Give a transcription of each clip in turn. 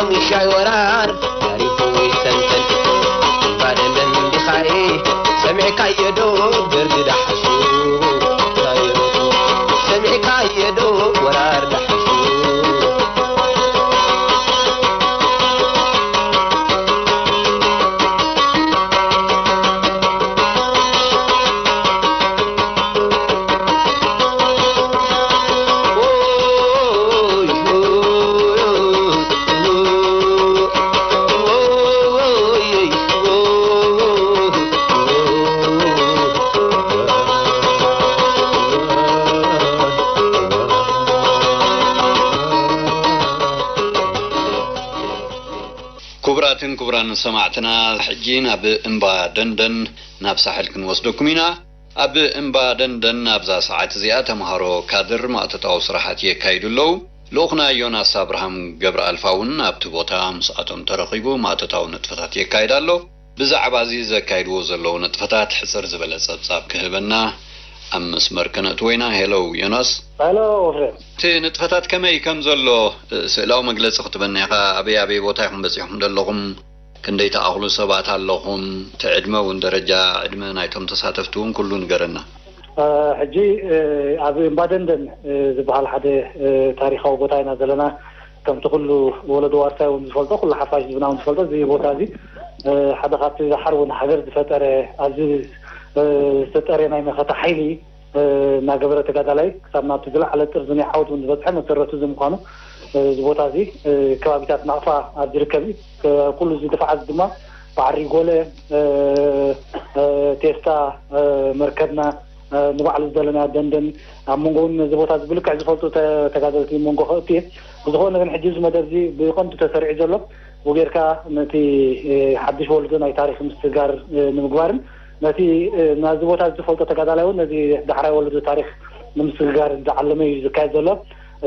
ምሻይ ወራር ታሪኹ ይተንተን። እምባ ደንደን እንዲኻ'የ ሰሚዕካዮ ዶ ደርጊ ዳሕሱ? ሰሚዕካዮ ዶ ወራር ዳሕሱ? ክቡራትን ክቡራን ሰማዕትና፣ ሕጂ ናብ እምባ ደንደን፣ ናብ ሳሕል ክንወስደኩም ኢና። ኣብ እምባ ደንደን ኣብዛ ሰዓት እዚኣ ተምሃሮ ካድር ማእቶታዊ ስራሓት የካይዱ ኣለዉ። ልኡኽና ዮናስ ኣብርሃም ገብረኣልፋ እውን ኣብቲ ቦታ ምስኣቶም ተረኺቡ ማእቶታዊ ንጥፈታት የካይድ ኣሎ። ብዛዕባ እዚ ዘካይድዎ ዘለዉ ንጥፈታት ሕጽር ዝበለ ጸብጻብ ክህበና ኣብ መስመር ከነእትዎ ኢና። ሄሎ ዮናስ። ሄሎ ወፍሬ። እቲ ንጥፈታት ከመይ ከም ዘሎ፣ እ፣ ስእላዊ መግለጺ ክትበና ኢኻ? ኣበይ ኣበይ ቦታ ኢኹም በጺሕኩም ዘለኹም? ክንደይ ተኣኽሉ ሰባት ኣለኹም? እቲ ዕድመ እውን፣ ደረጃ ዕድመ ናይቶም ተሳተፍቲ እውን ኩሉ ንገረና። እ፣ ሕጂ፣ እ፣ ኣብ እምባደንደን፣ እ፣ ዝበሃል ሓደ፣ እ፣ ታሪኻዊ ቦታ ኢና ዘለና። ከምቲ ኩሉ ወለዶ ዋርሳይ እውን ዝፈልጦ፣ ኩሉ ሓፋሽ ህዝብና እውን ዝፈልጦ፣ እዚ ቦታ እዚ፣ እ፣ ሓደ ካብቲ ዝሓርቡን ሃገር ዝፈጠረ፣ ኣብዚ፣ እ፣ ዝተጠርየ ናይ መኸተ ሓይሊ፣ እ፣ እናገበረ ተጋዳላይ ክሳብ ናብቲ ዝለዓለ ጥርዚ ናይ ዓወት እውን ዝበፅሐ መሰረቱ እዚ ምዃኑ፣ እ፣ እዚ ቦታ እዚ፣ እ፣ ከባቢታት ናቕፋ ኣብ ዝርከብ እዩ። እ፣ ኩሉ እዚ ድፋዓት ድማ ባሕሪ ጎለ፣ እ፣ እ፣ ቴስታ፣ እ፣ መርከብና፣ እ፣ ንባዕሉ ዝደለናዮ ደንደን፣ ኣብ መንጎ እውን ነዚ ቦታ እዚ ብልክዕ ዝፈልጡ ተ-፣ ተጋደልቲ መንጎ ከእቱ እየ። ብዝኾነ ግን ሕጂ እዚ መደብ እዚ ብቐንዱ ተሰሪዑ ዘሎ፣ ብኡ ጌርካ ነቲ፣ እ፣ ሓድሽ ወለዶ ናይ ታሪኽ ምስግጋር፣ እ፣ ንምግባርን ነቲ፣ እ፣ ናዚ ቦታ እዚ ዝፈልጦ ተጋዳላይ እውን ነዚ ዳሕራይ ወለዶ ታሪኽ ንምስግጋር ዝዓለመ እዩ ዝካየድ ዘሎ።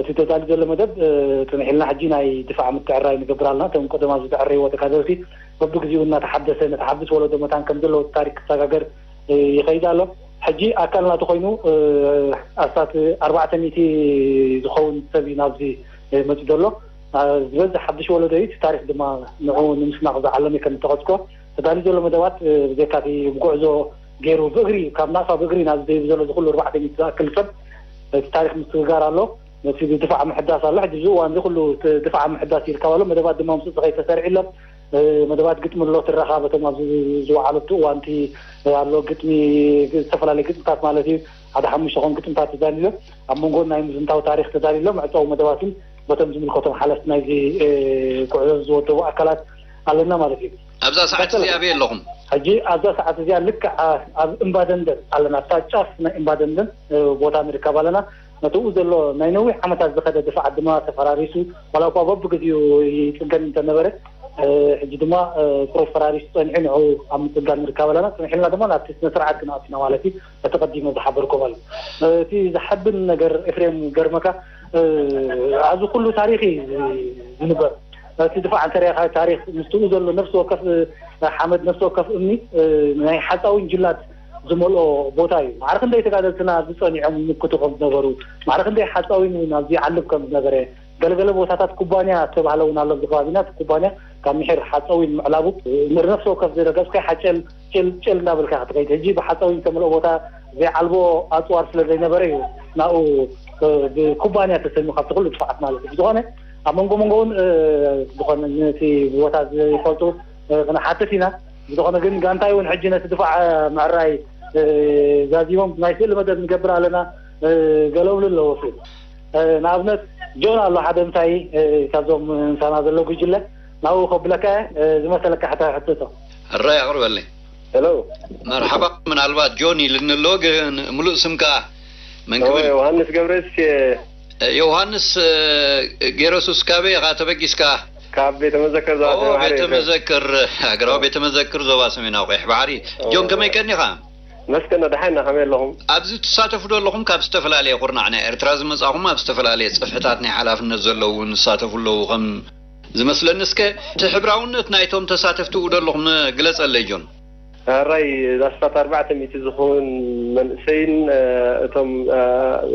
እቲ ተዳልዩ ዘሎ መደብ፣ እ፣ ጽንሕ ኢልና ሕጂ ናይ ድፋዕ ምትዕርራይ ንገብር ኣለና። እቶም ቀደም ኣብዚ ተዕርይዎ ተጋደልቲ በብግዜኡ እናተሓደሰ ነቲ ሓድሽ ወለዶ መታን ከም ዘለዎ እቲ ታሪክ ክሰጋገር፣ እ፣ ይኸይድ ኣሎ። ሕጂ ኣካል ናቱ ኮይኑ፣ እ፣ ኣስታት ኣርባዕተ ሚእቲ ዝኸውን ሰብ እዩ ናብዚ፣ እ፣ መጺኡ ዘሎ። እ፣ ዝበዝሕ ሓድሽ ወለዶ እዩ። እቲ ታሪክ ድማ ንዕኡ ንምስናቕ ዝዓለመ እዩ ከም እተቐጽኮ። ተዳልዩ ዘሎ መደባት፣ እ፣ ብዘይካ እቲ ብጉዕዞ ገይሩ ብእግሪ፣ ካብ ናቕፋ ብእግሪ ናብዚ ደይቡ ዘሎ እዚ ኩሉ ኣርባዕተ ሚእቲ ዝኣክል ሰብ እቲ ታሪክ ምስግጋር ኣሎ። ነቲ ድፋዕ ምሕዳስ ኣሎ። ሕጂ እዚ እዋን እዚ ኩሉ እቲ ድፋዕ ምሕዳስ ይርከብ ኣሎ። መደባት ድማ ምስ ዝኸይ ተሰሪዑ ኣሎ። እ፣ መደባት ግጥሚ ኣሎ። ትረኻ በቶም ኣብዚ ዝወዓሉ ኣብቲ እዋን እቲ ኣሎ ግጥሚ፣ ዝተፈላለዩ ግጥምታት ማለት እዩ። ሓደ ሓሙሽተ ኾን ግጥምታት ተዳልዩ ኣሎ። ኣብ መንጎ ናይ ምዝንታው ታሪክ ተዳልዩ ኣሎ። መዕጸዊ መደባትን በቶም ዝምልከቶም ሓለፍቲ ናይዚ፣ እ፣ ጉዕዞ ዝወደቡ ኣካላት ኣለና ማለት እዩ። ኣብዛ ሰዓት ቀጽል። እዚኣ ኣበይ ኣለኹም? ሕጂ ኣብዛ ሰዓት እዚኣ ልክዕ ኣ-፣ ኣብ እምባ ደንደን ኣለና። ኣብታ ጫፍ ናይ እምባ ደንደን፣ እ፣ ቦታ ንርከብ ኣለና። ነቲ ኣብኡ ዘሎ ናይ ነዊሕ ዓመታት ዝኸደ ድፋዓት ድማ ተፈራሪሱ፣ ዋላ እኳ በብግዜኡ ይጽገን እንተነበረ፣ እ፣ ሕጂ ድማ፣ እ፣ ጽሩይ ፈራሪሱ ጸኒሑ ንዕኡ ኣብ ምጽጋን ንርከብ ኣለና። ጽንሕ ኢልና ድማ ናብቲ ስነ ስርዓት ክንኣቱ ኢና ማለት እዩ። እቲ ቀዲመ ዝሓበርኩ ማለት እዩ። እቲ ዘሐብን ነገር ኤፍሬም ገርመካ፣ እ፣ ኣብዚ ኩሉ ታሪኽ እዩ ዝንበር። እቲ ድፋዕ እንተ ርኢኻ ታሪኽ ምስኡ ዘሎ ነፍሲ ወከፍ፣ እ፣ ሓመድ ነፍሲ ወከፍ እምኒ፣ እ፣ ናይ ሓፃዊን ጅላት ዝመልኦ ቦታ እዩ። ማዕረ ክንደይ ተጋደልትና ኣብዚ ጸኒዖም ይምክቱ ከም ዝነበሩ፣ ማዕረ ክንደይ ሓፃዊን እውን ኣብዚ ይዓልብ ከም ዝነበረ፣ ገለገለ ቦታታት ኩባንያ ዝተባህለ እውን ኣሎ ኣብዚ ከባቢና። እቲ ኩባንያ ካብ ምሒር ሓፀዊን ምዕላቡ፣ ምር ነፍሲ ወከፍ ዝረገጽካዮ ሓጨል ጭል ጭል እንዳበልካ ክትኸይድ። ሕጂ ብሓፀዊን ዝተመልኦ ቦታ ዘይዓልቦ ኣፅዋር ስለ ዘይነበረ እዩ ናብኡ፣ እ፣ ብኩባንያ ተሰይሙ ካብቲ ኩሉ ድፋዓት ማለት እዩ። ብዝኾነ ኣብ መንጎ መንጎ እውን፣ እ፣ ዝኾነ ነቲ ቦታ ዝፈልጡ፣ እ፣ ክንሓትት ኢና። ብዝኾነ ግን ጋንታይ እውን ሕጂ ነቲ ድፋዕ ምዕራይ፣ እ፣ ዛዚሞም ናይ ስእሊ መደብ ንገብር ኣለና፣ እ፣ ገለውሉ ኣለዎ ፊልም። እ፣ ንኣብነት ጆን ኣሎ ሓደ ምሳይ፣ እ፣ ካብዞም ምሳና ዘለዉ ጉጅለ ናብኡ ከብለካ እየ፣ እ፣ ዝመሰለካ ሕታ ሕትቶ። ሕራይ ኣቕርበለይ። ሄሎ። መርሓባ። ምናልባት ጆን ኢልኒ ኣሎ፣ ግን ምሉእ ስምካ መን ኦ፣ ክብል? ዮሃንስ ገብረስ እየ። ዮሃንስ፣ እ፣ ጌረሱስ ካበይ ኢኻ ተበጊስካ? ካብ ቤተ መዘክር ዞባ ኦ፣ ሰሜን ባሕሪ ቤተ እየ። መዘክር፣ ሃገራዊ ቤተ መዘክር ዞባ ሰሜናዊ ቀይሕ ባሕሪ። ኦ። ጆን፣ ከመይ ቀኒኻ? መስገን ደሓና፣ ከመይ ኣለኹም? ኣብዚ ትሳተፉ ዶ ኣለኹም? ካብ ዝተፈላለየ ኩርናዕ ናይ ኤርትራ ዝመጻኹም፣ ኣብ ዝተፈላለየ ጽፍሕታት ናይ ሓላፍነት ዘለዉ እውን ዝሳተፉ ኣለዉ ከም ዝመስለኒ። እስከ እቲ ሕብራውነት ናይቶም ተሳተፍቲ ዶ ኣለኹም ግለጸለይ ጆን። ሕራይ ኣስታት ኣርባዕተ ሚእቲ ዝኸውን መንእሰይን፣ እ፣ እቶም፣ እ፣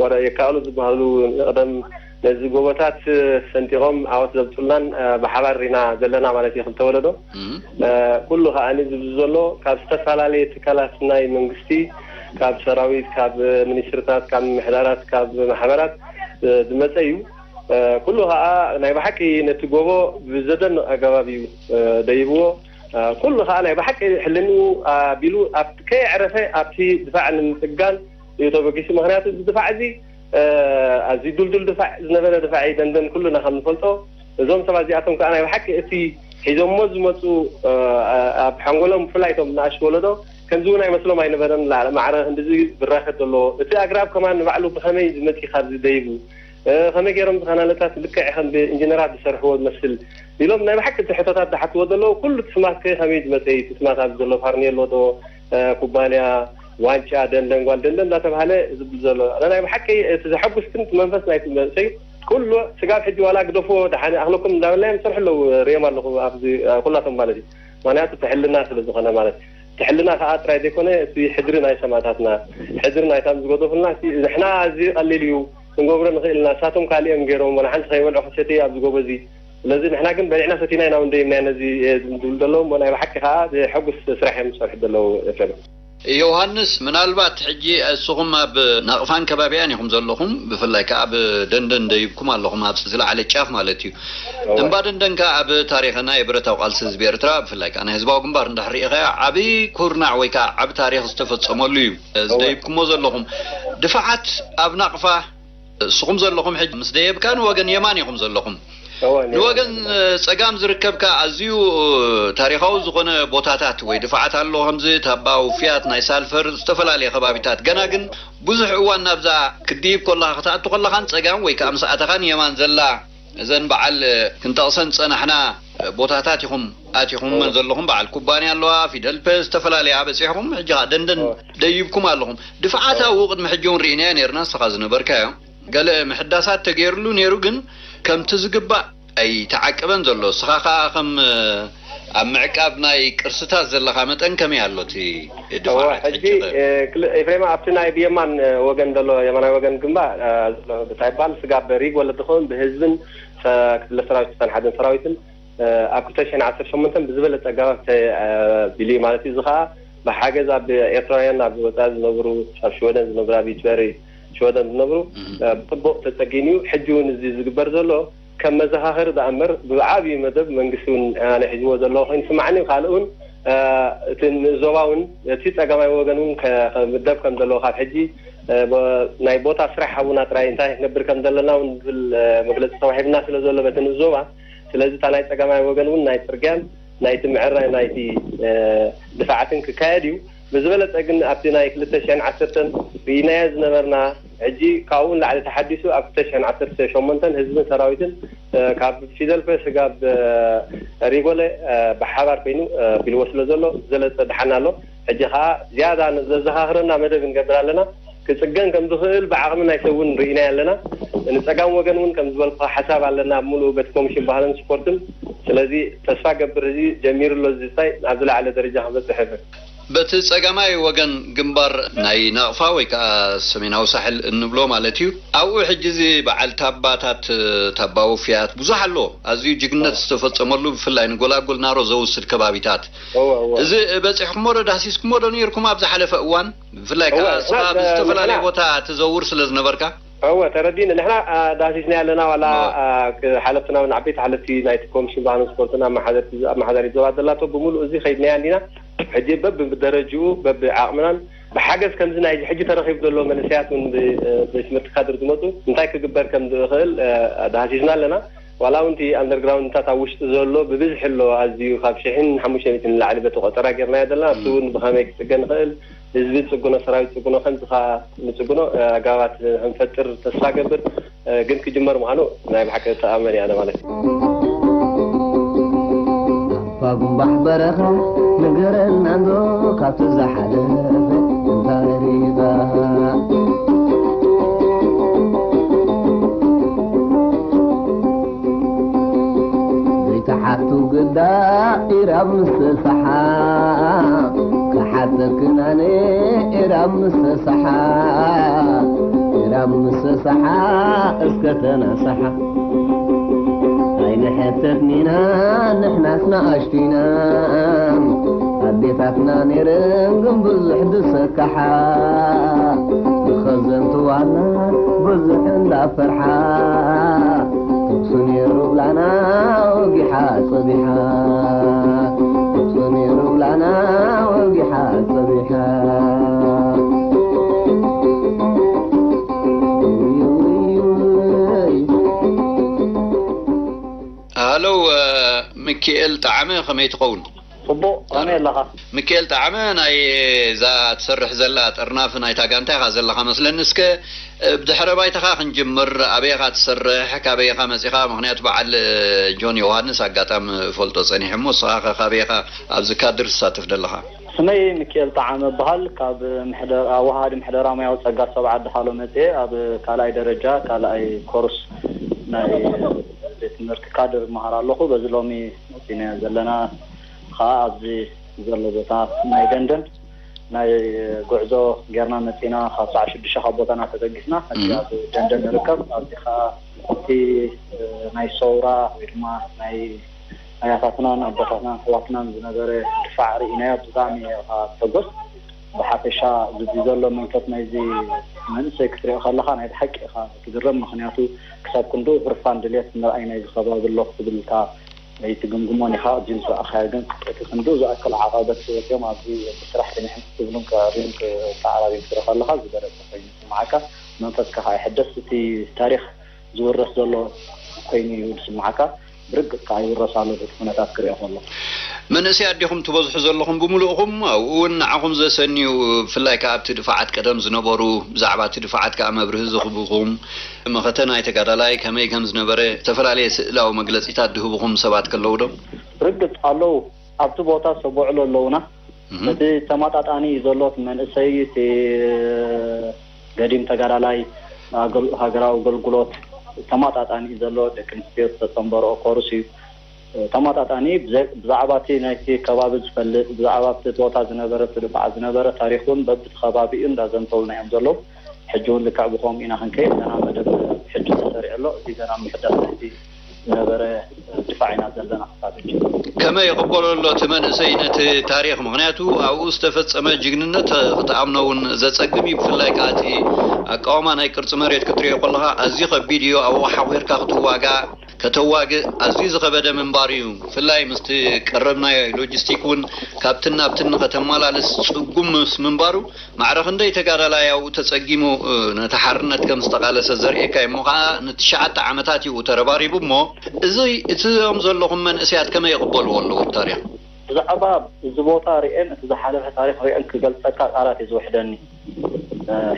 ወረ የካእሉ ዝበሃሉ ንቕደም ነዚ ጎቦታት ሰንጢቖም ዓወት ዘብፁልናን ብሓባር ኢና ዘለና ማለት እዩ። ክልተ ወለዶ ኩሉ ከዓ ዝብሉ ዘሎ ካብ ዝተፈላለየ ትካላት ናይ መንግስቲ፣ ካብ ሰራዊት፣ ካብ ሚኒስትርታት፣ ካብ ምምሕዳራት፣ ካብ ማሕበራት ዝመፀ እዩ። ኩሉ ከዓ ናይ ብሓቂ ነቲ ጎቦ ብዘደንቕ ኣገባብ እዩ ደይብዎ። ኩሉ ከዓ ናይ ብሓቂ ሕልንኡ ኣቢሉ ኣብ ከየዕረፈ ኣብቲ ድፋዕ ንምፅጋን እዩ ተበጊሱ። ምክንያቱ እዚ ድፋዕ እዚ ኣዝዩ ዱልዱል ድፋዕ ዝነበረ ድፋዕ እዩ። ደንደን ኩሉና ከም ንፈልጦ እዞም ሰባት እዚኣቶም ከዓ ናይ ብሓቂ እቲ ሒዞሞ ዝመፁ ኣብ ሓንጎሎም ብፍላይ እቶም ንኣሽቱ ወለዶ ከምዚ እውን ኣይመስሎም ኣይነበረን። ላዕለ ማዕረ ክንዲዚ ብራኸት ዘለዎ እቲ ኣግራብ ከማን ንባዕሉ ብኸመይ ዝመፂ ካብዚ ደይቡ ከመይ ገይሮም ዝኸናለታት ልክዕ ከም ብኢንጂነራት ዝሰርሕዎ ዝመስል ኢሎም ናይ ብሓቂ እቲ ሕቶታት ዝሓትዎ ዘለዉ። ኩሉ እቲ ስማት ከ ከመይ ዝመፀ እዩ? እቲ ስማት ኣብዚ ዘሎ ፋርኔሎ ዶ ኩባንያ ዋንጫ ደንደን ጓል ደንደን እንዳተባሃለ ዝብል ዘሎ ናይ ብሓቂ እቲ ዘሐጉስ ግን እቲ መንፈስ ናይቲ መንእሰይ ኩሉ ስጋብ ሕጂ ዋላ ግደፍዎ ደሓን ኣኽለኩም እንዳበልናዮም ዝሰርሑ ኣለዉ። ሪኦም ኣለኹ ኣብዚ ኩላቶም ማለት እዩ። ምክንያቱ እቲ ሕልና ስለ ዝኾነ ማለት እቲ ሕልና ከዓ ጥራይ ዘይኮነ እቲ ሕድሪ ናይ ሰማእታትና ሕድሪ ናይታም ዝገደፉልና ንሕና እዚ ቀሊል እዩ ክንገብሮ ንኽእል ኢና። እሳቶም ካሊኦም ገይሮም ዋላ ሓንቲ ከይበልዑ ክሰትዩ ኣብዚ ጎቦ እዚ ስለዚ ንሕና ግን በሊዕና ሰቲና ኢና እውን ደይብና ነዚ ዝብል ዘለዉ እሞ ናይ ብሓቂ ከዓ ዘሐጉስ ስራሕ እዮም ዝሰርሑ ዘለዉ። ኤፍሬም። ዮሃንስ፣ ምናልባት ሕጂ እስኹም ኣብ ናቕፋን ከባቢያን ኢኹም ዘለኹም፣ ብፍላይ ከዓ ኣብ ደንደን ደይብኩም ኣለኹም፣ ኣብ ዝለዓለ ጫፍ ማለት እዩ። እምባ ደንደን ከዓ ኣብ ታሪኽ ናይ ብረታዊ ቃልሲ ህዝቢ ኤርትራ፣ ብፍላይ ከዓ ናይ ህዝባዊ ግንባር እንድሕር ርኢኻዮ፣ ዓብዪ ኩርናዕ ወይ ከዓ ዓቢ ታሪኽ ዝተፈጸመሉ እዩ። እዚ ደይብኩሞ ዘለኹም ድፋዓት ኣብ ናቕፋ እስኹም ዘለኹም ሕጂ ምስ ደየብካ ንወገን የማን ኢኹም ዘለኹም። ንወገን ጸጋም ዝርከብ ከኣ ኣዝዩ ታሪኻዊ ዝኾነ ቦታታት ወይ ድፋዓት ኣሎ፣ ከምዚ ታባ ውፍያት፣ ናይ ሳልፈር፣ ዝተፈላለየ ከባቢታት። ገና ግን ብዙሕ እዋን ናብዛ ክትድይብ ከለኻ፣ ክትኣቱ ከለኻን ጸጋም ወይ ከኣ ምስ ኣተኻን የማን ዘላ እዘን በዓል ክንጠቕሰን ዝጸናሕና ቦታታት ኢኹም ኣቲኹምወን ዘለኹም። በዓል ኩባንያ ኣለዋ፣ ፊደል ፐ፣ ዝተፈላለያ በጺሕኹም። ሕጂ ከኣ ደንደን ደይብኩም ኣለኹም። ድፍዓት ኣብኡ ቅድሚ ሕጂ እውን ርኢናዮ ነይርና፣ ንስኻ ዝነበርካዮ። ገለ ምሕዳሳት ተገይርሉ ነይሩ፣ ግን ከምቲ ዝግባእ ኣይተዓቀበን ዘሎ። ንስኻ ከኣ ከም ኣብ ምዕቃብ ናይ ቅርስታት ዘለኻ መጠን ከመይ ኣሎ እቲ እወ፣ ድፋዓት ሕጂ፣ ሕጂ ኸ? እ፣ ክል-፣ ኤፍሬም፣ ኣብቲ ናይ ብየማን፣ እ፣ ወገን ዘሎ፣ የማናይ ወገን ግንባር፣ እ፣ ዘሎ እንታይ ይበሃል? ስጋብ ሪግ ወለዲ ኸውን ብህዝብን ሰ-፣ ክፍለ ሰራዊት ዝተንሓደን ሰራዊትን፣ እ፣ ኣብ ክልተ ሽሕን ዓሰርተ ሸሞንተን ብዝበለጸ ኣገባብ ተ-፣ እ፣ ቢሉ እዩ ማለት እዩ። እዚ ኸኣ ብሓገዝ ኣብ ኤርትራውያን ኣብ ወጻኢ ዝነብሩ፣ ኣብ ሽወደን ዝነብሩ፣ ኣብ ዩትበሪ ሽወደን ዝነብሩ፣ እም። እ፣ ብጽቡቕ ተጸጊኑ እዩ። ሕጂ እውን እዚ ዝግበር ዘሎ ከም መዘኻኸሪ ደኣ እምበር ብዓብዪ መደብ መንግስቲ እውን ኣነ ሒዝዎ ዘለዎ ኮይኑ ይስምዓኒ። ካልእ እውን፣ እ፣ እቲ ንዞባ እውን እቲ ጸጋማይ ወገን እውን ከ-፣ ከምደብ ከም ዘለዎ ካብ ሕጂ፣ እ፣ ቦ-፣ ናይ ቦታ ስራሕ ሃቡና ጥራይ እንታይ ክንገብር ከም ዘለና እውን ዝብል፣ እ፣ መግለጺ ተዋሂብና ስለ ዘሎ በቲ ንዞባ። ስለዚ እታ ናይ ጸጋማይ ወገን እውን ናይ ጽርግያን ናይቲ ምዕራይ ናይቲ፣ እ፣ ድፋዓትን ክካየድ እዩ። ብዝበለጸ ግን ኣብቲ ናይ ክልተ ሽሕን ዓሰርተን ርኢናዮ ዝነበርና፣ ሕጂ ካብኡ ንላዕሊ ተሓዲሱ ኣብ ክልተ ሽሕን ዓሰርተ ሸሞንተን ህዝብን ሰራዊትን፣ እ፣ ካብ ፊደል ፐ ስጋብ፣ እ፣ ሪጎለ፣ እ፣ ብሓባር ኮይኑ፣ እ፣ ኣቢልዎ ስለ ዘሎ ብዝበለጸ ደሓን ኣሎ። ሕጂ ከኣ ዝያዳ ዘዘኻኽረና መደብ ንገብር ኣለና። ክጽገን ከም ዝኽእል ብዓቕሚ ናይ ሰብ እውን ርኢናዮ ኣለና። ንጸጋም ወገን እውን ከም ዝበልኩኻ ሓሳብ ኣለና ኣብ ምሉእ በቲ ኮሚሽን ባህልን ስፖርትን። ስለዚ ተስፋ ገብር እዚ ጀሚሩ ኣሎ እዚ ስታይ ናብ ዝለዓለ ደረጃ ክበጽሕ ይብል። በቲ ጸጋማይ ወገን ግንባር ናይ ናቕፋ ወይ ከኣ ሰሜናዊ ሳሕል እንብሎ ማለት እዩ። ኣብኡ ሕጂ እዚ በዓል ታባታት፣ ታባ ውፍያት ብዙሕ ኣሎ። ኣዝዩ ጅግነት ዝተፈጸመሉ፣ ብፍላይ ንጎላጉል ናሮ ዘውስድ ከባቢታት። እወ፣ እወ። እዚ በጺሕኩሞ ዶ ዳህሲስኩሞ ዶ ነይርኩም ኣብ ዝሓለፈ እዋን? ብፍላይ ከኣ እወ፣ ንሕና ንስኻ ደ-፣ ብዝተፈላለየ ንሕና ቦታ ትዘውር ስለ ዝነበርካ? እወ፣ ተረዲኒ። ንሕና፣ ኣ፣ ዳህሲስና ኣለና፣ ዋላ፣ እወ። ኣ፣ ክ-፣ ሓለፍትና እውን ዓበይቲ ሓለፍቲ ናይቲ ኮሚሽን ባህልን ስፖርትን ኣመሓደርቲ፣ ኣመሓዳሪት ዞባ ዘላቶ ብምሉእ እዚ ከይድናያ እንዲና። ሕጂ በብደረጅኡ፣ በብዓቕምናን ብሓገዝ ከምዚ ናይ ሕጂ ተረኺቡ ዘሎ መንእሰያት እውን ብ-፣ እ፣ ብትምህርቲ ካድር ዝመጹ እንታይ ክግበር ከም ዝኽእል፣ እ፣ ዳህሲስና ኣለና። ዋላ እውን እቲ ኣንደርግራውንድታት ኣብ ውሽጢ ዘሎ ብብዝሒ ኣሎ፣ ኣዝዩ ካብ ሽሕን ሓሙሽተ ሚእትን ንላዕሊ በቲ ቆጸራ ጌርናዮ ዘለና። እሱ እውን ብኸመይ ክጽገን ይኽእል፣ ህዝቢ ዝጽግኖ፣ ሰራዊት ዝጽግኖ፣ ከምዚ ከኣ ንጽግኖ፣ እ፣ ኣገባባት ክንፈጥር ተስፋ ገብር፣ እ፣ ግን ክጅመር ምዃኑ ናይ ብሓቂ ተኣመን እየ ኣነ ማለት እዩ። ኣባ ጉምባሕ በረኻ ንገረና እንዶ ካብቲ ዝሓለፈ እንታይ ሪኢኻ? ዘይተሓቱ ግዳ ኢራብ ምስ ተሳሓ፣ ክሓተክን ኣነ ኢራብ ምስ ተሳሓ፣ ዳሙ ምስ ሰሓ እስከ ተናሳሓ ኣይንሕተትኒና ንሕናስ ንኣሽቱና ኣዴታትና ነይረን ግን ብዙሕ ዝሰካሓ ንኸዘንትዋና ብዙሕ እንዳፈርሓ ትኩሱ ነይሩ ብላና ወጊሓ ጸቢሓ ትኩሱ ነይሩ ብላና ወጊሓ ጸቢሓ ሃሎ ሚኪኤል ጣዕመ ከመይ ትኸውን? ጽቡቕ ከመይ ኣለኻ? ሚኪኤል ጣዕመ ናይ እዛ ትሰርሕ ዘላ ጥርናፍ ናይታ ጋንታ ኢኻ ዘለኻ መስለኒ። እስከ ብድሕረ ባይታኻ ክንጅምር፣ ኣበይ ኢኻ ትሰርሕ፣ ካበይ ኢኻ መጺኻ? ምኽንያቱ በዓል ጆን ዮሃንስ ኣጋጣሚ ፈልጦ ጸኒሑ እሞ ንስኻ ኸ ካበይ ኢኻ ኣብዚ ካድር ትሳተፍ ዘለኻ? ስመይ ሚኪኤል ጣዕመ እበሃል። ካብ ምሕደራ ወሃዲ ምሕደራ ሙያዊ ጸጋ ሰብዓ ድሃሎ መጽኤ ኣብ ካልኣይ ደረጃ ካልኣይ ኮርስ ናይ ቤት ትምህርቲ ካድር እመሃር ኣለኹ። በዚ ሎሚ መጺና ዘለና ኸዓ ኣብዚ ዘሎ ቦታ ናይ ደንደን ናይ ጉዕዞ ጌርና መጺና ካብ ሰዓት ሽዱሽተ ካብ ቦታና ተበጊስና ሕጂ ኣብ ደንደን ንርከብ። ኣብዚ ኸዓ እቲ ናይ ሰውራ ወይ ድማ ናይ ኣያታትናን ኣቦታትናን ኣሕዋትናን ዝነበረ ድፋዕ ርኢናዮ ብጣዕሚ እየ ተጎስ። ብሓፈሻ እዚ ዘሎ መንፈስ ናይዚ መንእሰይ ክትሪኦ ከለኻ ናይ ብሓቂ ኢኻ ትግረም። ምኽንያቱ ክሳብ ክንድኡ ህርፋን ድልየት ምርኣይ ናይዚ ከባቢ ኣሎ ክትብል ኢልካ ኣይትግምግሞን ኢኻ። ኣብዚ ምስ ረኣኻዮ ግን እቲ ክንድኡ ዝኣክል ዓቐበት ወፂኦም ኣብዚ ብስራሕ ድንሕን ክትብሉን ክዕብዩን ክተዓራርዩን ክትርኢ ከለኻ ዝበለፀ ኮይኑ ይስምዓካ። መንፈስካ ከዓ ይሕደስ። እቲ ታሪክ ዝውረስ ዘሎ ኮይኑ እዩ ዝስምዓካ። ብርግጽ ከዓ ይውረስ ኣሎ በቲ ኩነታት ክሪኦ ከሎ። መንእሰያት ዲኹም ትበዝሑ ዘለኹም ብምሉእኹም ኣብኡ እውን ንዓኹም ዘሰንዩ ብፍላይ ከዓ ኣብቲ ድፋዓት ቀደም ዝነበሩ ብዛዕባ እቲ ድፋዓት ከዓ መብርሂ ዝህብኹም መኸተ ናይ ተጋዳላይ ከመይ ከም ዝነበረ ዝተፈላለየ ስእላዊ መግለጺታት ዝህብኹም ሰባት ከለዉ ዶ? ርግጽ ኣለዉ ኣብቲ ቦታ ሰብ ውዕሎ ኣለዉና እቲ ተማጣጣኒ እዩ ዘሎ እቲ መንእሰይ እቲ ገዲም ተጋዳላይ ሃገራዊ ኣገልግሎት ተማጣጣኒ እዩ ዘሎ ደቂ ኣንስትዮ ዝተፀንበረኦ ኮርስ እዩ ተማጣጣኒ ብዛዕባ እቲ ናይቲ ከባቢ ዝፈልጥ ብዛዕባ እቲ ቦታ ዝነበረ እቲ ድፋዕ ዝነበረ ታሪክ እውን በብቲ ከባቢኡ እንዳዘንተውልና እዮም ዘለዉ ሕጂ እውን ልክዕ ብከምኡ ኢና ክንከይድ ገና መደብ ሕጂ ተሰሪዑ ኣሎ እዚ ገና ምሕዳስ ናይቲ ዝነበረ ድፋዕ ኢና ዘለና ክሳብ ሕጂ። ከመይ ይቕበሎ ኣሎ እቲ መንእሰይ ነቲ ታሪኽ? ምኽንያቱ ኣብኡ ዝተፈጸመ ጅግንነት ክትኣምኖ እውን ዘጸግም እዩ። ብፍላይ ከኣ እቲ ኣቃውማ ናይ ቅርጺ መሬት ክትሪኦ ከለኻ ኣዝዩ ከቢድ እዩ። ኣብኡ ሓኺርካ ክትዋጋእ፣ ከተዋግእ ኣዝዩ ዝኸበደ ምንባሩ እዩ። ብፍላይ ምስቲ ቀረብ ናይ ሎጂስቲክ እውን ካብትን ናብትን ንኸተመላልስ ጽጉም ምስ ምንባሩ፣ ማዕረ ክንደይ ተጋዳላይ ኣብኡ ተጸጊሙ ነቲ ሓርነት ከም ዝተቓለሰ ዘርእየካ እዩ። እሞ ኸኣ ንትሽዓተ ዓመታት እዩ ተረባሪቡ። እሞ እዚ እቲኦም ዘለኹም መንእሰያት ከመይ ይቕበልዎ ኣለዉ እቲ ታሪኽ? ብዛዕባ እዚ ቦታ ርእየን እቲ ዝሓለፈ ታሪኽ ርእየን ክገልጸካ ቃላት እዩ ዝውሕደኒ።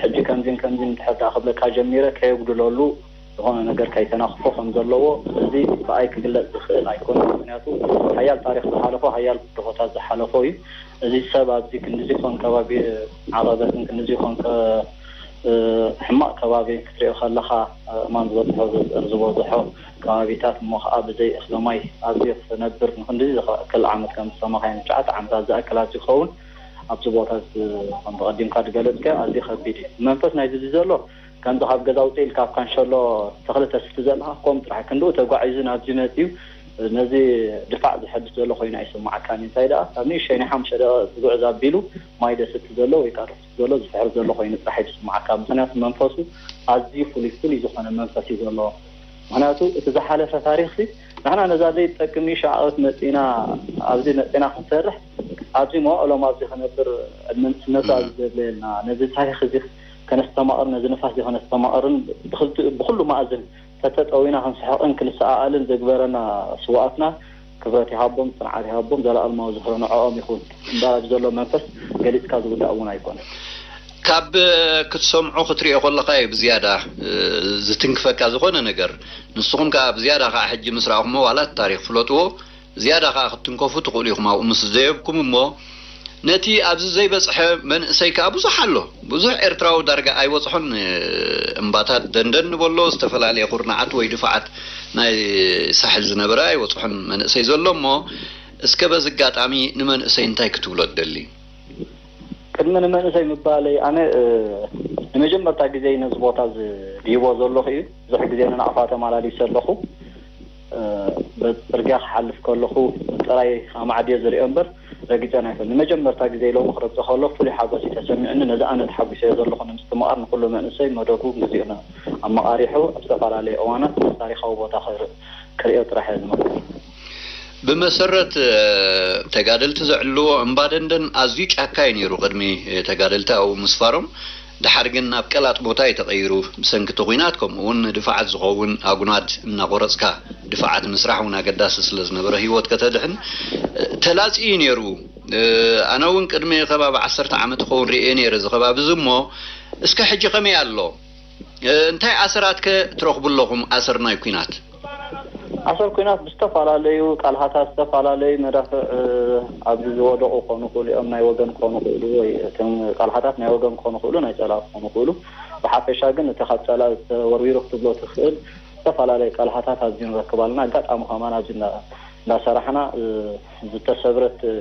ሕጂ ከምዚን ከምዚን እንድሕር ደኣ ክብለካ ጀሚረ ከየጉድለሉ ዝኾነ ነገር ከይተናኽፎ ከም ዘለዎ እዚ ብኣይ ክግለጽ ዝኽእል ኣይኮነን። ምኽንያቱ ሓያል ታሪኽ ዝሓለፎ ሓያል ብድሆታት ዝሓለፎ እዩ። እዚ ሰብ ኣብዚ ክንድዚ ኮን ከባቢ ዓቐበትን ክንድዚ ኮን ሕማቕ ከባቢ ክትሪኦ ከለኻ እማን ዝበዝሖ ዝበዝሖ ከባቢታት እሞ ከዓ ብዘይ እኽሊ ማይ ኣብዚ ክነብር ንክንድዚ ዝኣክል ዓመት ከም ዝተማኻየን ትሽዓተ ዓመታት ዝኣክል ኣብዚ ክኸውን ኣብዚ ቦታ ከም ብቐዲምካ ዝገለፅካዮ ኣዝዩ ከቢድ እዩ መንፈስ ናይዚ ዘሎ ከምዚ ካብ ገዛ ውፅእ ኢልካ ኣብ ካንሸሎ ተኽሊ ተስቲ ዘለካ ከምኡ ጥራሕ ክንድኡ ተጓዒዙ ናብዚ መፅዩ ነዚ ድፋዕ ዝሐድስ ዘሎ ኮይኑ ኣይስማዓካን እዩ እንታይ ደኣ ካብ ንእሽተይ ናይ ሓሙሽተ ደቂቕ ዝጉዕዝ ኣቢሉ ማይ ደስቲ ዘሎ ወይ ከዓ ርሑስ ዘሎ ዝፍሕር ዘሎ ኮይኑ ጥራሕ እዩ ዝስማዓካ ምክንያቱ መንፈሱ ኣዝዩ ፍሉይ ፍሉይ ዝኾነ መንፈስ እዩ ዘለዎ ምክንያቱ እቲ ዝሓለፈ ታሪክ ንሕና ነዛ ዘይትጠቅም ኒሽ ዓቐት መፂና ኣብዚ መፂና ክንሰርሕ ኣብዚ መዋእሎም ኣብዚ ክነብር ዕድመ ንእስነቱ ኣብዚ ዘድለየልና ነዚ ታሪክ እዚ ከነስተማቕር ነዚ ንፋስ እዚ ከነስተማቕርን ብክልቲኡ ብኩሉ መኣዝን ተተጠዊና ክንስሕቕን ክንሰኣኣልን ዘግበረና ስውኣትና ክብረት ይሃቦም ፅንዓት ይሃቦም ዘለኣለማዊ ዝኽሪ ንዕኦም ይኹን እምበር ኣብዚ ዘሎ መንፈስ ገሊፅካ ዝውዳእ እውን ኣይኮነን። ካብ ክትሰምዖ ክትሪኦ ከለኻ እዩ ብዝያዳ ዝትንክፈካ ዝኾነ ነገር ንስኹም ከዓ ብዝያዳ ከዓ ሕጂ ምስ ረኣኹሞ ዋላ እቲ ታሪክ ፍለጥዎ ዝያዳ ከኣ ክትትንከፉ ትኽእሉ ኢኹም ኣብኡ ምስ ዘየብኩም እሞ ነቲ ኣብዚ ዘይበጽሐ መንእሰይ ከኣ ብዙሕ ኣሎ ብዙሕ ኤርትራዊ ዳርጋ ኣይበጽሖን እምባታት ደንደን ንበሎ ዝተፈላለየ ኩርናዓት ወይ ድፋዓት ናይ ሳሕል ዝነበረ ኣይበጽሖን መንእሰይ ዘሎ እሞ እስከ በዚ ኣጋጣሚ ንመንእሰይ እንታይ ክትብሎ ትደሊ ቅድሚ ንመንእሰይ ምባለይ ኣነ መጀመርታ ግዜ ነዚ ቦታ ዝድይቦ ዘለኹ እዩ። ብዙሕ ግዜ ንናቕፋ ተመላሊሰ ኣለኹ። እ፣ በቲ ጽርግያ ክሓልፍ ከለኹ ጥራይ ኣማዕድዮ ዝሪኦ እምበር፣ ረጊጸን ኣይፈልጥን። ንመጀመርታ ግዜ ሎሚ ክረግጾ ከሎ ፍሉይ ሓጎስ እዩ ተሰሚዑኒ። ነዚ ኣነ ተሓጒሰዮ ዘለኹ ንምስትምቓር ንኹሉ መንእሰይ መደቡ ግዜኡን ኣመቓሪሑ ኣብ ዝተፈላለየ እዋናት ታሪኻዊ ቦታ ክር-፣ ክርእዮ ጥራሕ እየ ዝመርጽ። ብመሰረት፣ እ፣ ተጋደልቲ ዘዕልዎ እምባ ደንደን ኣዝዩ ጫካ እዩ ነይሩ ቅድሚ፣ እ፣ ተጋደልቲ ኣብኡ ምስፋሮም። ደሓር ግን ናብ ቀላጥ ቦታ እዩ ተቐይሩ። ብሰንኪ እቲ ኲናት ከምኡ እውን ንድፋዓት ዝኸውን ኣጉናድ እናቖረጽካ ድፋዓት ምስራሕ እውን ኣገዳሲ ስለ ዝነበረ ህይወት ከተድሕን፣ እ፣ ተላጽዩ እዩ ነይሩ። እ፣ ኣነ እውን ቅድሚ ከባቢ ዓሰርተ ዓመት ክኸውን ርእየ ነይረ እዚ ከባቢ እዚ እሞ፣ እስከ ሕጂ ከመይ ኣሎ? እ፣ እንታይ ኣሰራት ከ ትረኽቡ ኣለኹም? ኣሰር ናይ ኲናት? ኣሰር ኲናት ብዝተፈላለዩ ቃልሃታት፣ ዝተፈላለዩ መዳፍዕ፣ እ፣ ኣብዚ ዝወደቑ ክኾኑ ይኽእሉ እዮም፣ ናይ ወገን ክኾኑ ይኽእሉ፣ ወይ እቶም ቃልሃታት ናይ ወገን ክኾኑ ይኽእሉ፣ ናይ ጸላኢ ክኾኑ ይኽእሉ። ብሓፈሻ ግን እቲ ካብ ጸላኢ ዝተወርዊሩ ክትብሎ ትኽእል ዝተፈላለዩ ቃልሃታት ኣብዚ ንረክብ ኣለና። ኣጋጣሚ ከማን ኣብዚ እንዳ-፣ እንዳሰራሕና፣ እ፣ ዝተሰብረት፣ እ፣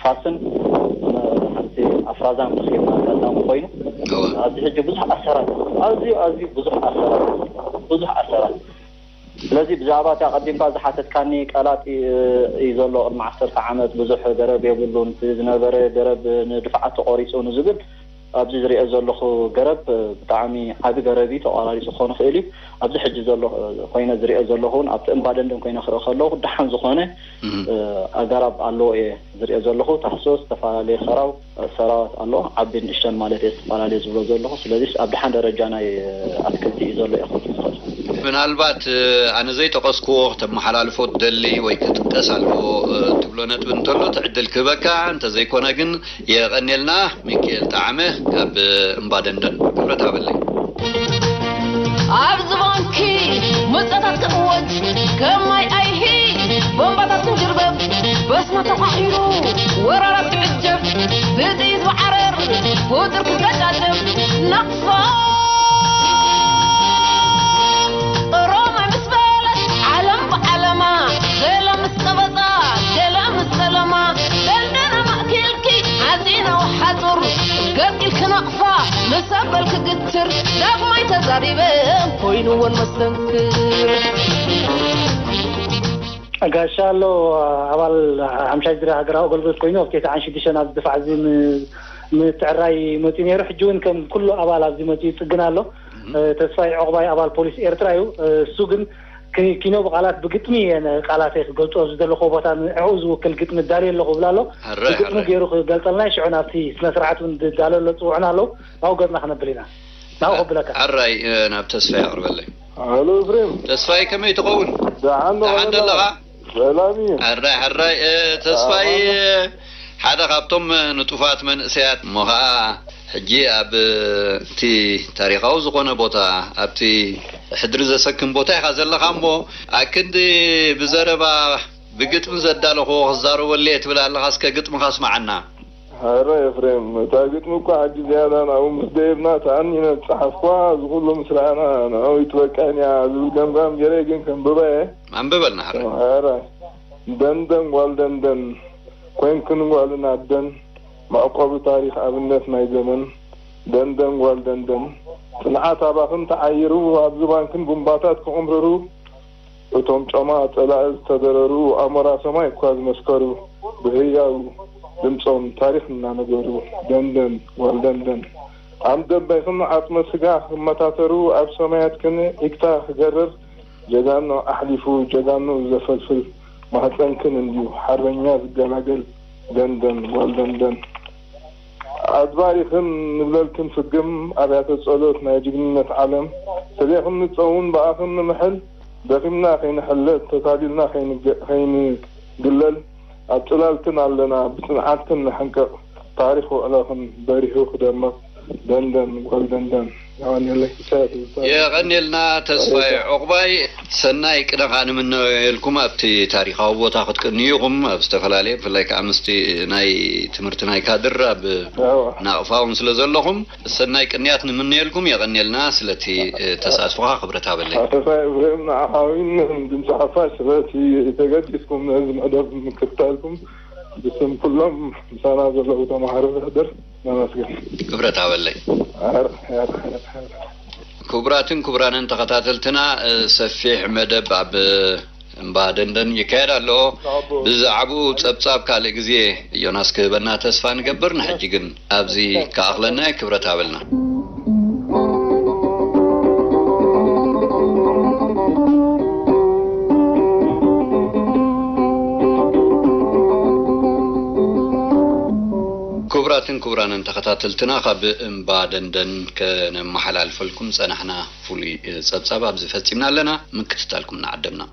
ፋስን፣ እ፣ ሓንቲ ኣፍራዛን ረኺብና ኣጋጣሚ ኮይኑ፣ እወ። ኣብዚ ሕጂ ብዙሕ ኣሰራት፣ ኣዝዩ፣ ኣዝዩ ብዙሕ ኣሰራት፣ ብዙሕ ኣሰራት። ስለዚ ብዛዕባ እቲ ኣቐዲምካ ዝሓተትካኒ ቀላጥ እዩ፣ እዩ ዘሎ። ቅድሚ ዓሰርተ ዓመት ብዙሕ ገረብ የብሉን፣ እቲ ዝነበረ ገረብ ንድፋዓት ተቖሪጹ ንዝብል ኣብዚ ዝሪኦ ዘለኹ ገረብ ብጣዕሚ ዓቢ ገረብ እዩ፣ ተቋራሪጹ ክኾን ይኽእል እዩ። ኣብዚ ሕጂ ዘሎ ኮይነ ዝሪኦ ዘለኹ እውን ኣብቲ እምባ ደንደን ኮይነ ክርኢ ከለኹ ደሓን ዝኾነ፣ እም። እ፣ ኣገራብ ኣለዎ እየ ዝሪኦ ዘለኹ። ታሕሶ ዝተፈላለየ ሰራው-፣ ሰራዋት ኣሎ፣ ዓቢ ንእሽተን ማለት እየ ዝተፈላለየ ዝብሎ ዘለኹ። ስለዚስ ኣብ ደሓን ደረጃ ናይ፣ እ፣ ኣትክልቲ እዩ ዘሎ እየ ክብል ዝኽእል። ምናልባት፣ እ፣ ኣነ ዘይጠቐስክዎ ከተመሓላልፎ ትደሊ ወይ ክጥቀስ ኣለዎ፣ እ፣ ትብሎ ነጥቢ እንተሎ እቲ ዕድል ክህበካ፣ እንተዘይኮነ ግን የቐኔልና። ሚኪኤል ጣዕመ ካብ እምባ ደንደን ክብረት ሃበለይ። ኣብዚ ባንኪ መጸታት ክእወጅ፣ ከም ማይ ኣይሂ፣ ቦምባታት ክንጅርበብ፣ በስመ ተዃሒሩ፣ ወራራት ክዕጀብ፣ ብጥይት ብዓረር፣ ፍጡር ክገጫጨብ፣ ናቕፋ ሮማይ ምስ በለት፣ ዓለም ብዓለማ፣ ገለ ምስ ቀበጻ፣ ገለ ምስ ጸለማ፣ ደንደና ማእኪልኪ፣ ሓጺናዊ ሓጹር፣ ገርጊልኪ ናቕፋ፣ ምስ ኣበልኪ ግትር፣ ዳግማይ ተዛሪበ፣ ኮይኑወን መስተንክር። ጋሻ ኣሎ፣ ኣባል ሓምሻይ ዝርያ ሃገራዊ ኣገልግሎት ኮይኑ፣ ኣብ ቴስዓን ሽዱሽተን ኣብዚ ድፋዕ እዚ ም-፣ ምትዕራይ መጺኡ ነይሩ። ሕጂ እውን ከም ኩሉ ኣባል ኣብዚ መጺኡ ይጽግን ኣሎ። እም። እ፣ ተስፋይ ዑቕባይ ኣባል ፖሊስ ኤርትራ እዩ። እ፣ እሱ ግን ኪ-፣ ኪኖ ብቓላት ብግጥሚ እየ ነ-፣ ቃላተይ ክገልጾ ኣብዚ ዘለኹዎ ቦታ ንዕኡ ዝውክል ግጥሚ እዳልየ ኣለኹ እብል ኣሎ። ሕራይ፣ ብግጥሚ ሕራይ። ገይሩ ክገልጸልና ሽዑ ናብቲ ስነ ስርዓት እውን ዝዳለሎ ጽውዑና ኣለዉ። ናብኡ ገጽና ክነብል ኢና። ናብኡ ከብለካ። ሕራይ፣ እ፣ ናብ ተስፋይ ኣቕርበለይ። ኣሎ ኤፍሬም። ተስፋይ ከመይ ትኸውን? ደሓን ዶ ደሓን ከመይ ደለኻ? ሰላም እዩ። ሕራይ፣ ሕራይ፣ እ፣ ተስፋይ፣ ኣማን። እ፣ ሓደ ካብቶም፣ እ፣ ንጡፋት መንእሰያት እሞ ኸዓ ሕጂ ኣብ፣ እ፣ እቲ ታሪኻዊ ዝኾነ ቦታ፣ ኣብቲ ሕድሪ ዘሰክም ቦታ ኢኻ ዘለኻ እሞ፣ ኣክንዲ ብዘረባ ብግጥሚ ዘዳለኽዎ ክዛረበሉ እየ ትብል ኣለኻ፣ እስከ ግጥምኻ ኣስምዓና። ኧረ ኤፍሬም፣ እታ ግጥሚ እኳ ሕጂ ዝያዳ ናብኡ ምስ ደየብና ተኣኒነ ዝጸሓፍኳ፣ እዚ ኩሉ ምስ ረኣና ንዕኡ ይትበቅዕን እያ ዝብል ገምጋም ገይረ ግን ከንብባ እየ። ኣንብበልና ሕራይ። ኧረ፣ ደንደን ጓል ደንደን፣ ኮይንክን ጓልን ኣደን፣ መዕቆቢ ታሪኽ ኣብነት ናይ ዘመን፣ ደንደን ጓል ደንደን፣ ጽንዓት ኣባኽን ተዓይሩ፣ ኣብዚ ባንክን ቡምባታት ክቕምርሩ፣ እቶም ጮማ ጸላኢ ዝተደረሩ ኣሞራ ሰማይ እኳ ዝመስከሩ፣ ብህያው ድምጾም ታሪኽ እናነገሩ፣ ደንደን ጓል ደንደን፣ ኣምደባይኽን ዓጽመ ስጋ ክመታተሩ፣ ኣብ ሰማያትክን ዒግታ ክገርር፣ ጀጋኑ ኣሕሊፉ ጀጋኑ ዘፈልፍል፣ ማህጸንክን እንድዩ ሓርበኛ ዝገላገል፣ ደንደን ጓል ደንደን። ኣድባሪኽን ንብለልክን ፍግም ኣብያተ ጸሎት ናይ ጅግንነት ዓለም፣ ስሌኽን ንጸውን ብኣኽን ንምሕል፣ ደኺምና ከይንሕለል፣ ተታሊልና ከይንገ-፣ ከይንግለል፣ ኣብ ጽላልክን ኣለና፣ ብጽንዓትክን ንሕንቅቕ፣ ታሪኽ ውዕሎኽን በሪሁ ክደምቕ፣ ደንደን ጓል ደንደን። የቐንየለይ። ኢሳያስ ይባላል። የቐንየልና ተስፋዬ ዑቕባይ። ሰናይ ቅነ ከኣ ንምነየልኩም። ኣብቲ ታሪኻዊ ቦታ ክትቅንዩ ኢኹም። ኣብ ዝተፈላለየ፣ ብፍላይ ከኣ ምስቲ ናይ ትምህርቲ ናይ ካድር ኣብ ኣዋ። ናቕፋ እውን ስለ ዘለኹም፣ ሰናይ ቅንያት ንምነየልኩም። የቐንየልና ስለቲ፣ እ፣ ተሳትፎኻ። ክብረት ሃበለይ። ኣሰፋ ኤፍሬም፣ ንዓኻ እውን ድምፂ ሓፋሽ ስለቲ ተገዲስኩም ነዚ መደብ ምክትታልኩም ብስም ኩሎም ምሳና ዘለዉ ተምሃሮ ዘሕድር ነመስግን። ክብረት ሃበለይ። ኧረ፣ ኧረ፣ ኧረ፣ ኧረ። ክቡራትን ክቡራንን ተኸታተልትና፣ እ፣ ሰፊሕ መደብ ኣብ እምባ ደንደን ይካየድ ኣሎ። ኣቦ። ብዛዕባኡ ጸብጻብ ካልእ ግዜ ዮናስ ክህበና ተስፋ ንገብር። ንሕጂ ግን ኣብዚ ክኣኽለና እዩ። ክብረት ሃበልና። ክቡራትን ክቡራንን ተኸታተልትና፣ ካብ እምባ ደንደን ከነመሓላልፈልኩም ጸናሕና ፍሉይ ጸብጻብ ኣብዚ ፈጺምና ኣለና። ምክትታልኩም ንዓደምና።